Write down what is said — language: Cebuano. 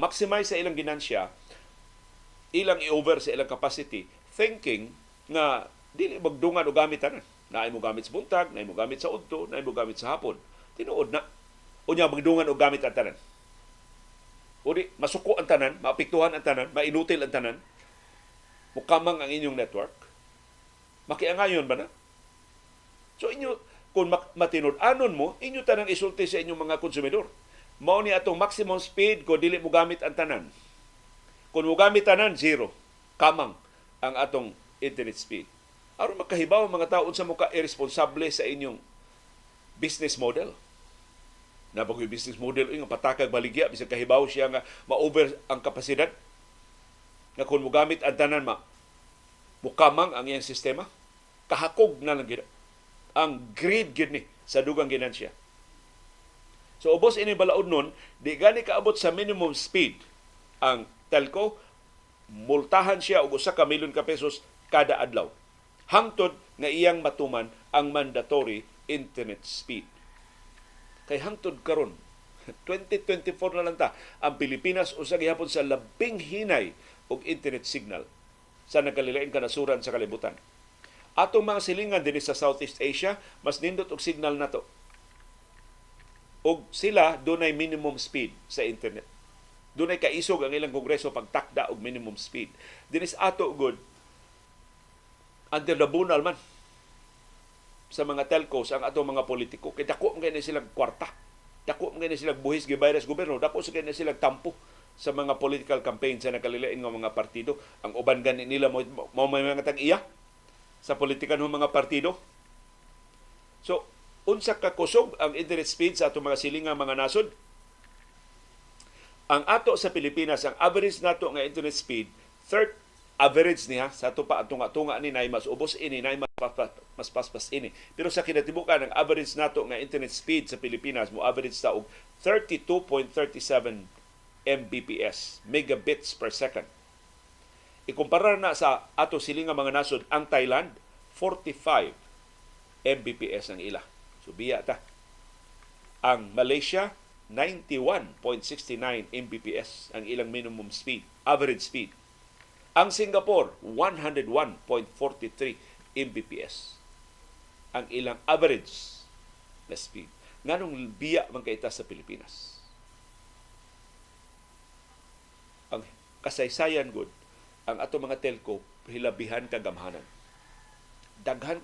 Pag maximize sa ilang ginansya, ilang i-over sa ilang capacity, thinking nga dili magdungan og gamit tanan. Naay mo gamit sa buntag, naay mo gamit sa udto, naay mo gamit sa hapon. Tinuod na. Unya magdungan og gamit ang tanan. O di, masuko ang tanan, maapektuhan ang tanan, mainutil ang tanan, mukamang ang inyong network. Makiangayon ba na? So inyo, kung matinud-anon mo, inyo tanang isulti sa inyong mga konsumidor. Mao ni atong maximum speed kung dili mo gamit ang tanan. Kung mo gamit tanan, zero. Kamang ang atong internet speed. Aron makahibaw ang mga tao unsa mo ka irresponsable sa inyong business model. Naa ba koy business model nga patakag baligya bisag kahibaw siya nga ma-over ang kapasidad, nga kung mogamit ang tanan ma mukamang ang iyang sistema? Kahakog na lang gid ang greed gid ni sa dugang ginansya. So ubos ini balaod nun, di gani kaabot sa minimum speed ang telco, multahan siya og 1 ka milyon ka pesos kada adlaw hangtod nga iyang matuman ang mandatory internet speed. Kay hangtod karon, 2024 na lang ta, ang Pilipinas usa gihapon sa labing hinay og internet signal sa nagkalilaing kanasuran sa kalibutan. Atong mga silingan dinhi sa Southeast Asia, mas nindot og signal nato. Og sila dunay minimum speed sa internet. Dunay kaisog ang ilang kongreso pagtakda og minimum speed. Dinhi sa ato gud, under the bunal man sa mga telcos ang atong mga politiko, kay dako man kay silang kwarta. Dako man kay silang buhis gibayad sa gobyerno, dako sa kay silang tampo sa mga political campaign sa nakalilain nga mga partido. Ang uban gani nila mo may mga tag-iya sa politika ng mga partido. So, unsa ka kusog ang internet speed sa atong mga silingang mga nasod? Ang ato sa Pilipinas, ang average nato nga internet speed, third average niya sa ato pa, tunga-tunga ni, nay mas ubos ini, nay mas paspas ini. Pero sa kinatibukan, ang average nato nga internet speed sa Pilipinas mo average ta og 32.37 Mbps, megabits per second. Ikumpara na sa ato silingang mga nasod, ang Thailand, 45 Mbps ang ila. So biya ta. Ang Malaysia, 91.69 Mbps ang ilang minimum speed, average speed. Ang Singapore, 101.43 Mbps ang ilang average na speed. Nganong biya man kay ta sa Pilipinas? Ang kasaysayan gud, ang ato mga telco hilabihan kagamhanan. Daghan